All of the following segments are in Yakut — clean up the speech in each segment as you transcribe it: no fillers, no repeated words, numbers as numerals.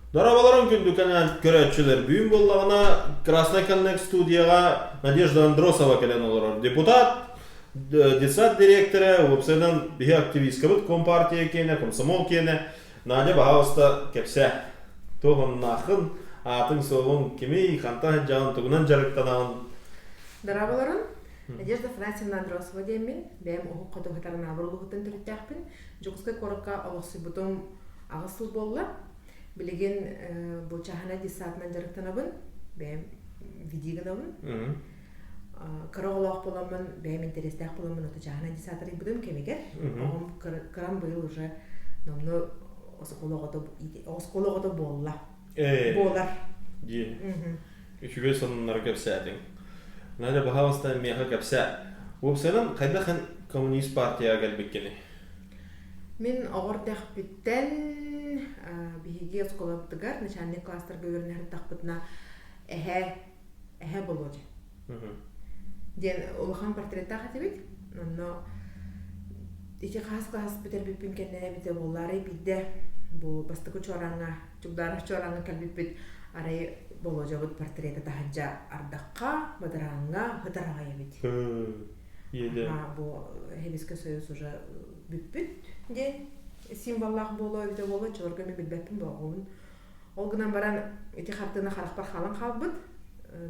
Дорооболорун күндү көрөөччүлэр! Бүгүн буоллаҕына Красный Коннект студияҕа Надежда Андросова кэлэн олорор. Депутат, детсад дириэктэрэ, уопсайынан биһи активисткабыт Компартия киэнэ, комсомол киэнэ. Надя, баһаалыста кэпсээ. Туох оннааххын, аатыҥ-суолуҥ кимий, хантан сылдьаҕын, тугунан дьарыктанаҕын? Дорооболорун! Надежда Афанасьевна Андросова диэммин, бэйэм Уһук Хоту Сатаранаабыр улууһуттан төрүттээхпин. Дьокуускай куоракка олохсуйбутум 8 сыл буолла. Билигин бу чааһынай детсадынан дьарыктанабын, бэйэм види гынабын. Кыра оҕолоох буоламмын, бэйэм интэриэстээх буоламмын ото чааһынай детсад арыйбытым кэмигэр. Оҕом кырам быйыл уже номнуо оскуола оҕото оскуола оҕото буолла. Буолар. Дии. Үчүгэй сонуннары кэпсээтиҥ. Надя, баһаалыста миэхэ кэпсээ. Уопсайынан хайдах эн коммунист партияҕа кэлбиккиний? Мин оҕо эрдэхпиттэн биһиги оскуолабытыгар начальник класстарга үөрэнэ сырыттахпытына эһээ эһээ Болуодьа диэн улахан портреттаах этибит. Онно ити хас класс бүтэрбиппин кэннэ эбитэ буоллаарай биирдэ бу бастакы чуорааҥҥа Чугдааров чуорааҥҥа кэлбиппит арай Болуодьабыт портрета таһырдьа ардахха, бадарааҥҥа сытар аҕай эбит. Иэдэ. Бу Сэбиэскэй Союз уже бүппүт диэн символлаах буолуо эбитэ буолуо, оччолорго мин билбэппин бу Ол гынан баран ити хартыына харахпар хаалан хаалбыт.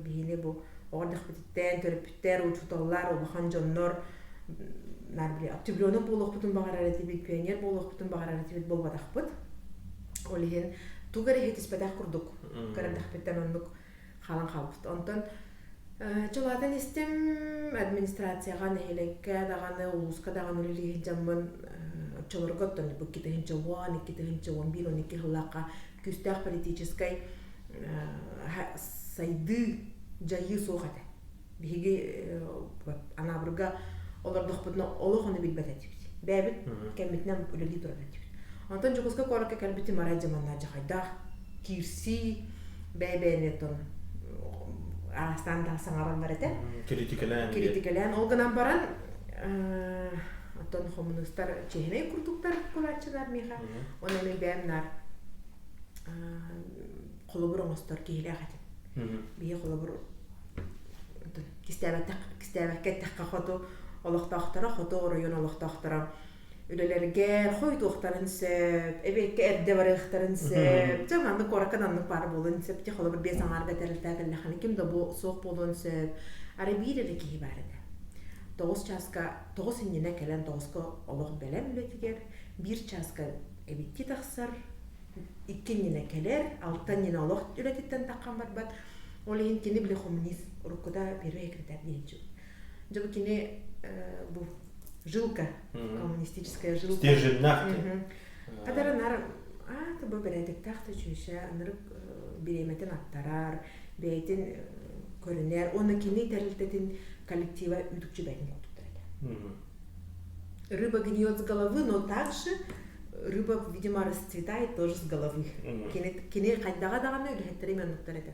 Биһини бу оҕо эрдэхпититтэн төрөппүттэр, учууталлар, улахан дьоннор наар били октябренок буолуохпутун баҕарар этибит, пионер буолуохпутун баҕарар этибит буолбатахпыт. Ол иһин тугу эрэ иһитиспэтэх курдук кыра эрдэхпиттэн оннук хаалан хаалбыт. Онтон чулаатан истим администрацияҕа, нэһилиэккэ даҕаны, улууска даҕаны үлэлии сылдьаммын оччолорго оттон бу 2010, 2011, 12 сыллаахха күүстээх политическай сайдыы, дьайыы суох этэ. Биһиги Анаабырга олордохпутуна олох ону билбэт этибит. Бэйэбит кэммитинэн үлэлии турар этибит. Онтон Дьокуускай куоракка кэлбитим арай дьаманнаа дьахайдаах киирсии бэйэ-бэйэни оттон араастаан да саҥараллар этэ. Критикэлээн. Критикэлээн. Ол гынан баран оттон хомунуустар чиэһинэй курдуктар кулааччылар миэхэ. Онон мин бэйэм наар холобур оҥостор киһилээх этим. Биһи холобур кистээбэккэ эттэххэ хоту олохтоохторо, хоту оройуон олохтоохторо үлэлэргэр хойутуохтарын сөп, эбиэккэ эрдэ барыахтарын сөп. Дьэ, маннык куоракка да оннук баар буолуон сөп. Дьэ, холобур, биэс аҥаарга тэрилтэ кэллэххинэ ким да бу суох буолуон сөп. Арай биир эрэ киһи баар этэ. 9 чааска, 9 иннинэ кэлэн 9-ка олох бэлэм үлэтигэр, биир чааска эбикки тахсар, икки иннинэ кэлэр, алта иннинэ олох үлэтиттэн таххан барбат. Ол иһин кини били коммунист уруккута первый секретарь диэччи. Дьэ бу кини бу жилка, коммунистическая жилка. Стерженнах. Катара нар ааты бу бэрээдэктээх да чүөшэ ынырык бириэмэтин аттарар, бэйэтин көрүнэр уонна кини тэрилтэтин коллектива үтүкчү бэйэтин курдуктар этэ. Рыба гниет с головы, но также рыба, видимо, расцветает тоже с головы. Кини, кини хайдаҕа даҕаны үлэһиттэрэ оннуктар этэ.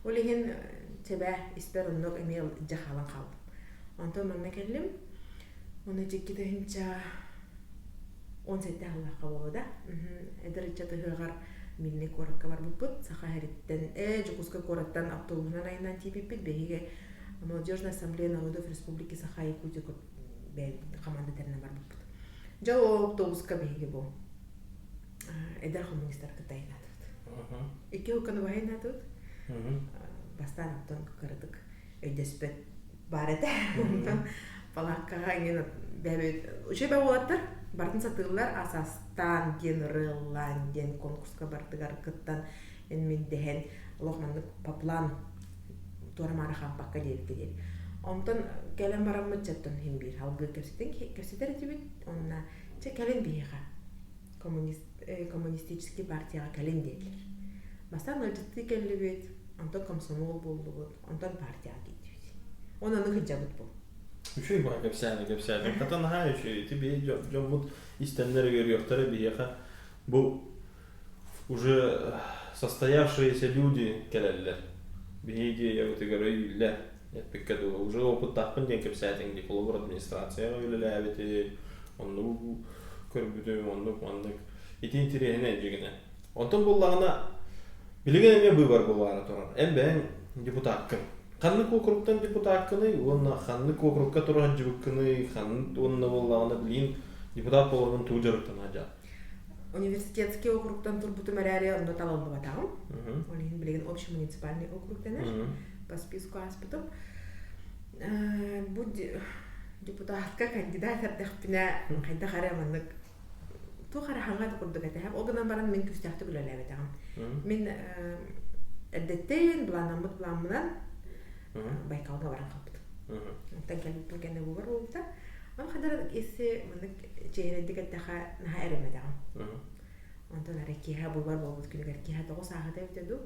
Ол иһин чэбэ испэр оннук эмиэ дьэ хаалан хаалбыт. Онтон манна кэллим. Оны дьикки 1017 сыллаахха буолуо да. Эдэр ыччат ыһыаҕар Мирнэй куоракка барбыппыт. Саха сириттэн, Дьокуускай куораттан автобуһунан айаннаан тиийбиппит. Биһиги Молодежная ассамблея народов Республики Саха Якутия команда тэринэн барбыппыт. Дьэ ол автобуска биһиги бу эдэр коммунистар кытта айнаатыбыт. Икки хукканы баһа айнаатыбыт. Бастаан оттон кыратык өйдөспөт баар этэ. Онтон палааккаҕа эҥин бэйэбит үчүгэй уолаттар барытын сатыыллар асастаан диэн ырыаллаан диэн конкурска бардыгар кыттан эн дэһэн олох маннык по плану туора-маара хаампакка диэбиккэ диэри. Онтон кэлэн бараммыт чаттан иһин биир алгыы кэпсэтэн кэпсэтэр этибит. Онно чэ кэлин биһиэхэ коммунист, коммунистический партияҕа кэлин диэтилэр. Бастаан ыалдьыттыы кэллибит, онтон комсомол буоллубут, онтон партияҕа киирдибит. Онон аны сылдьабыт бу. Үчүгэй баҕа кэпсээни кэпсээтиҥ. Хата наһаа үчүгэй. Ити биһи дьоммут истэннэр үөрүөхтэрэ биһиэхэ бу уже состоявшиеся люди кэлэллэр. Биһиги идеябытыгар өйүүллэр. Эппиккэ дылы уже опыттаахпын диэн кэпсээтиҥ дии. Холобур, администрацияҕа үлэлээбитим, оннук көрбүтүм, оннук маннык. Ити интириэһинэй дьигинэ. Онтон буллаҕына. Билигин эмиэ быыбар буолаары турар. Эн бэйэҥ депутаккын. Ханнык уокуруктан депутаккыный уонна ханнык уокурукка тура сылдьыбыккыный, ханнык уонна буоллаҕына билигин депутат буоларгын тугу дьарыктана дьа? Университетский округтан турбутум эрээри онно талыллыбатаҕым. Ол иһин билигин общий муниципальный округ дэнэр. По списку ааспытым. Бу депутатка кандидат эрдэхпинэ хайдах эрэ маннык туох эрэ хаҥа да курдук этэ. Ол гынан баран мин күүстээхтик үлэлээбэтэҕим. Мин эрдэттэн былааннаммыт былааммынан Байкалга баран хаалбытым. Онтон кэлбиппин кэннэ быыбар буолбута. Ону ханна исси маннык чиэһинэйдик эттэхэ наһаа эрэммэтэҕим. Онтон эрэ киэһэ быыбар буолбут күнүгэр киэһэ 9 ааһыта эбитэ дуу.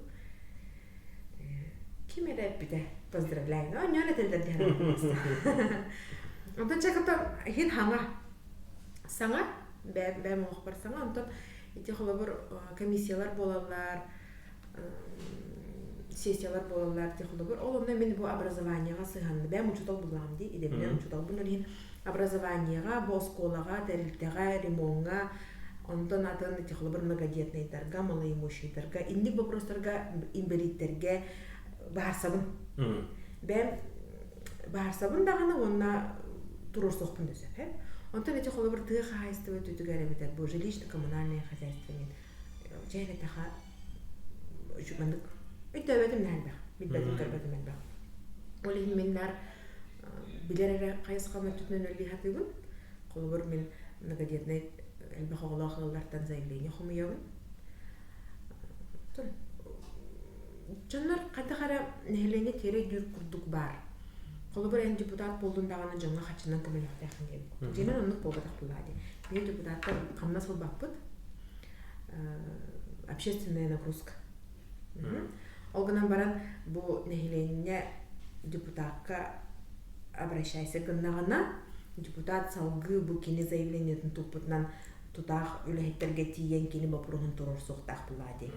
Ким эрэ эппитэ поздравляю. Оонньоон этэллэр диэн. Онтон чакыта иһин хаҥа Саҥа, бэйэм олохпор саҥа, онтон ити холобур комиссиялар буолаллар, сессиялар буолаллар ити холобур. Ол онно мин бу образованиеҕа сыһыанна бэйэм учуутал буллаҕым дии, идэбинэн учууталбын ол иһин образованиеҕа, бу оскуолаҕа, тэрилтэҕэ, ремоҥҥа, онтон атын ити холобур многодетнайдарга, малоимущийдарга, инник вопростарга, инбэлииттэргэ баһарсабын. Бэйэм баарсабын даҕаны уонна туруорсуохпун да сөп. Онтон ити холобур тыа хаһаайыстыба өттүгэр эбэтэр бу жилищно-коммунальное хозяйство диэн дьэ этэхэ маннык өйдөөбөтүм да элбэх, билбэтим көрбөтүм элбэх. Ол иһин мин наар билэр эрэ хайысхам өттүтүнэн үлэлии сатыыбын. Холобур мин многодетнай элбэх оҕолоох ыаллартан заявление хомуйабын. Дьоннор хайдах эрэ нэһилиэнньэ тиэрэ өйдүүр курдук баар. Холобур, эн депутат буоллун даҕаны дьоҥҥо хаччынан көмөлөһүөхтээххин диэбит. Дьиҥэр оннук буолбатах буоллаҕа дии. Биһиги депутаттар хамнас ылбаппыт. Общественная нагрузка. Ол гынан баран бу нэһилиэнньэ депутакка обращайся гыннаҕына, депутат салгыы бу кини заявлениетын туппутунан тутаах үлэһиттэргэ тиийэн кини боппуруоһун туруорсуохтаах буоллаҕа дии.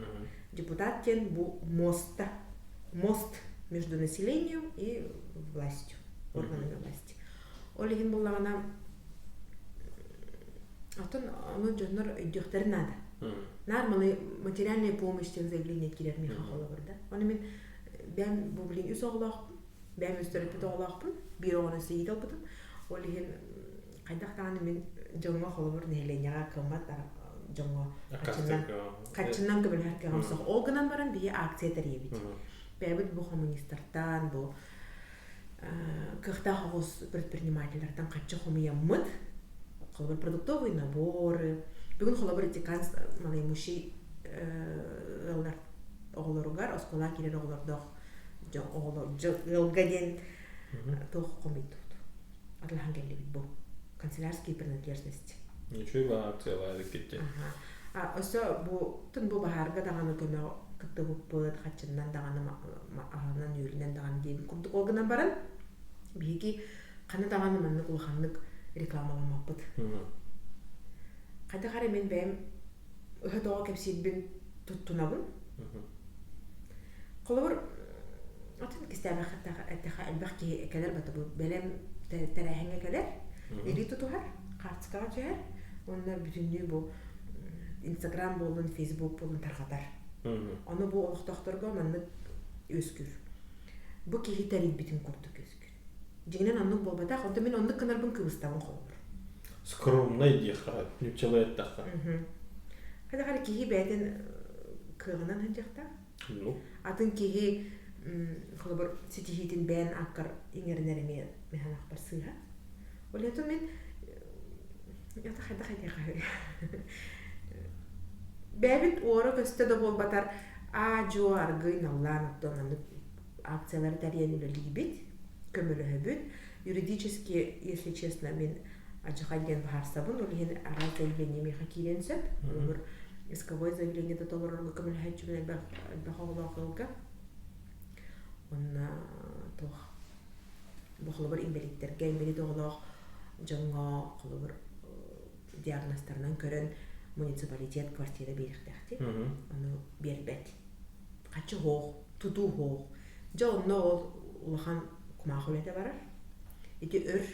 Депутат диэн бу моста, мост между населением и властью, органами власти. Ол иһин буллаҕына атын ону дьоннор өйдүөхтэрин наада. Наар материальная помощь диэн заявление киирэр миэхэ холобур да. Ону мин бэйэм бу билигин үс оҕолоохпун, бэйэм үс төрөппүт оҕолоохпун, биир оҕону сиһиит ылбытым. Ол иһин хайдах даҕаны мин дьоҥҥо холобур нэһилиэнньэҕэ кыаммат дьоҥҥо хаччынан хаччынан көмөлөһөр кыаҕым суох. Ол гынан баран биһи акция тэрийэбит. Бэйэбит бу коммунистартан, бу кыахтаах оҕус предпринимателлэртэн хаччы хомуйаммыт. Холобур, продуктовые наборы. Бүгүн холобур итикан малоимущий ыаллар оҕолоругар оскуола киирэр оҕолордоох оҕолор ыалга диэн туох хомуйдубут. Атылаһан кэллибит бу. Канцелярские принадлежности. Ничего акциялаабыт китти. А өссө бу тын бу баһаарга даҕаны көмө кыттыбыппыт, хаччыннан даҕаны аһынан үөлүнэн даҕаны диэбит курдук ол гынан баран биһиги ханна даҕаны маннык улаханнык рекламаламмаппыт. Хайдах эрэ мин бэйэм ыһа-тоҕо кэпсиирбин туттунабын. Холобур, атын кистээбэх эттэхэ элбэх киһи кэлэр бата бу бэлэм тэрээһиҥҥэ кэлэр, илии тутуһар, хаартыскаҕа түһэр уонна бүтүннүү бу Инстаграм буоллун, Фейсбук буоллун тарҕатар. Ону бу олохтоохторго маннык үөскүүр. Бу киһи тэрийбитин курдук үөскүүр. Дьиҥинэн оннук буолбатах, онтон мин оннук гынарбын кыбыстабын холобур. Скромнай диэххэ, нууччалыы эттэххэ. Хайдах эрэ киһи бэйэтин кыаҕынан сылдьыахтаах. Ну. Атын киһи холобур ситиһиитин бэйэн аккар иҥэринэр эмиэ механахпар сыыһа. Ол иһин мин это хайдах этиэхэ Бэйэбит уора көстө да буолбатар аа-дьуо аргыый наллаан оттон маннык акциялары тэрийэн үлэлиибит, көмөлөһөбүт. Юридически, если честно, мин адьырҕа диэн быһаарсабын, ол иһин араас заявление миэхэ киириэн сөп. Холобур, исковой заявление да толорорго көмөлөһөөччүбүн элбэх, элбэх оҕолоох ыалга. Уонна туох бу холобур инбэлииттэргэ, инбэлиит оҕолоох дьоҥҥо холобур диагнозтарынан көрөн муниципалитет квартира биэриэхтээх Ону биэрбэт. Хаччы суох, тутуу суох. Дьэ онно ол улахан кумаах үлэтэ барар. Ити өр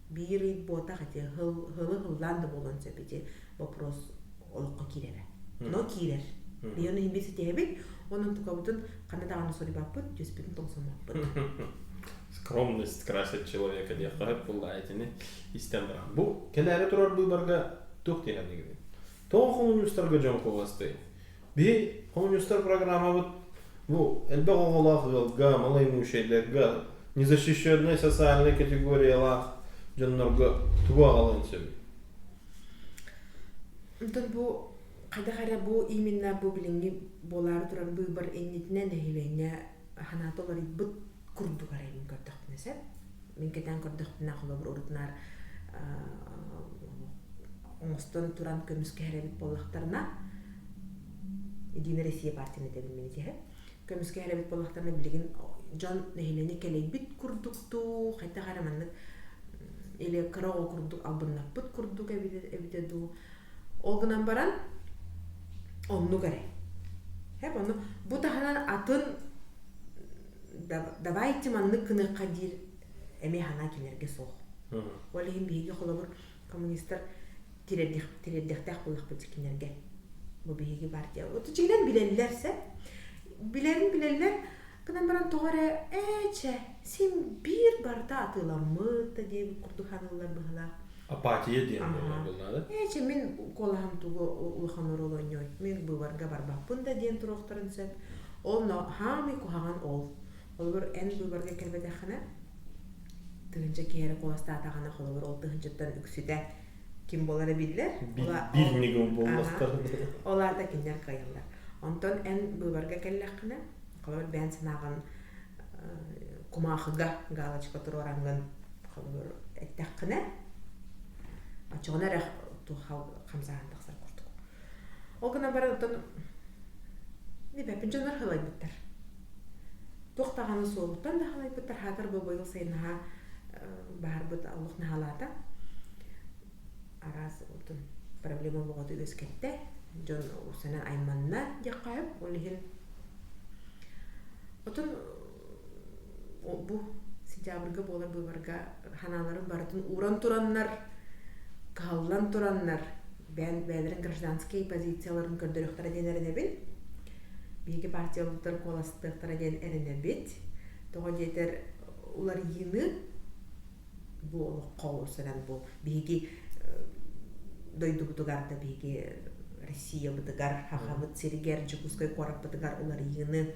биир ый буотах ити һылы һыллаан да буолуон сөп ити вопрос олоххо киирэрэ. Но киирэр. Биһиги ону иһин ситиһэбит, онон тукабытын ханна даҕаны суруйбаппыт, түспүтүн тоҥсоммоппут. Скромность красит человека диэххэ сөп буолла итини истэн баран. Бу кэлээри турар быыбарга туох диэхэ Тоҕо хомуньуустарга дьон куоластыай? Биһи хомуньуустар программабыт бу элбэх оҕолоох ыалга, малоимущайдарга, незащищенной социальной категориялаах дьоннорго тугу аҕалыан сөбүй? Онтон бу хайдах эрэ бу именно бу билиҥҥи буолаары турар быыбар иннитинэ нэһилиэнньэ санаата уларыйбыт курдук арай мин көрдөхпүнэ сөп. Мин кэтээн көрдөхпүнэ холобур урутунаар оҥостон туран көмүскэһэр эбит буоллахтарына Единая Россия партияны этэбин мин итиһэ көмүскэһэр эбит буоллахтарына билигин дьон нэһилиэнньэ кэлэйбит курдук дуу хайдах эрэ маннык или кыра оҕо курдук албыннаппыт курдук эбитэ дуу ол гынан баран оннук эрэ хэп ону бу таһынан атын давайте маннык гыныахха диир эмиэ санаа кинилэргэ суох. Ол иһин биһиги холобур коммунистар тириэрдиэхтээх буолуохпут кинилэргэ. Бу биһиги партия. Вот дьиҥинэн билэллэр сэ. Билэрин билэллэр, гынан баран тоҕо эрэ ээ чэ, син биир барыта атыыламмыт да диэбит курдук саныыллар быһалаах. Апатия диэн буоллаҕа. Ээ чэ, мин куолаһым тугу улахан оруол оонньуой, мин быыбарга барбаппын да диэн туруохтарын сөп. Ол хаамый куһаҕан ол. Холобур, эн быыбарга кэлбэтэххинэ, тыһыынча киһи эрэ куоластаатаҕына, холобур, ол тыһыынчаттан үксүтэ ким буолара биллэр. Биир ньыгыл буоллахтар. Ол аата кинилэр кыайаллар. Онтон эн быыбарга кэллэххинэ, холобур, бэйэн санааҕын кумаахыга галочка туруораҥҥын, холобур, эттэххинэ, оччоҕуна эрэ хамсааһын тахсар курдук. Ол гынан баран оттон билбэппин дьоннор халайбыттар. Туох даҕаны суолуттан да халайбыттар, хаатар бу быйыл сайын наһаа баһарбыт олох наһаалаата. Араас отун проблема бөҕөтө үөскэттэ. Дьон усанан айманна диэххэ сөп. Ол иһин отун бу сентябрьга буолар быыбарга ханааларын барытын ууран тураннар, кыһаллан тураннар бэйэлэрин гражданскай позицияларын көрдөрүөхтэрэ диэн эрэнэбин. Биһиги партиялыктар куоластыахтара диэн эрэнэбит. Тоҕо диэтэр уларыйыыны бу олоххо олорсорон бу биһиги дойдубутугар да биһиги Россиябытыгар, Сахабыт сиригэр, Дьокуускай куораппытыгар уларыйыыны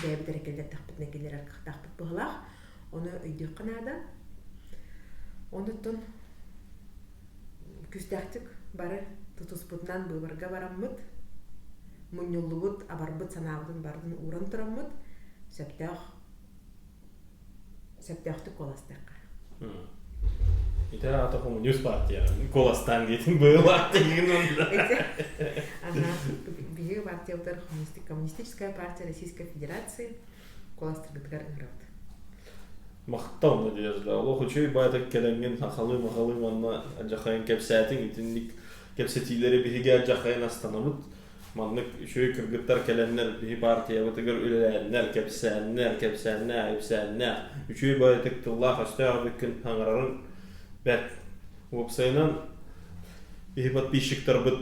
бэйэбит эрэ киллэрдэхпитинэ киллэрэр кыахтаахпыт быһыылаах. Ону өйдүөххэ наада. Онуттан күүстээхтик бары тутуспутунан быыбарга бараммыт, мунньуллубут, абарбыт санаабытын барытын ууран тураммыт, сөптөөх сөптөөхтүк куоластыахха. Ити аата коммунист партия куоластаан диэтин быылаах дегин Ага, биһиги партиябытыгар Коммунистическая партия Российской Федерации куоластыргытыгар ыҥырабыт. Махтал, Надежда. Олох үчүгэй баайдык кэлэҥҥин сахалыы-махалыы манна адьахайын кэпсээтиҥ. Итинник кэпсэтиилэри биһиги адьахайын астанабыт. Маннык үчүгэй кыргыттар кэлэннэр биһи партиябытыгар үлэлээннэр, кэпсээннэр, кэпсээннээх, ипсээннээх, үчүгэй баайдык тыллаах-өстөөх эбиккин аҥарарыҥ бэрт. Уопсайынан, биһи подписчиктарбыт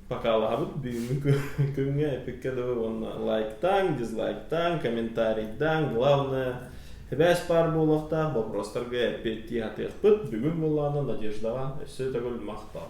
покалаһабыт бүгүҥҥү күҥҥэ эпиккэ дылы уонна лайктааҥ, дизлайктааҥ, комментарийдааҥ, главное эбээс баар буолуохтаах вопростарга эппиэттии сатыахпыт. Бүгүн буоллаҕына Надеждаҕа өссө төгүл махтал.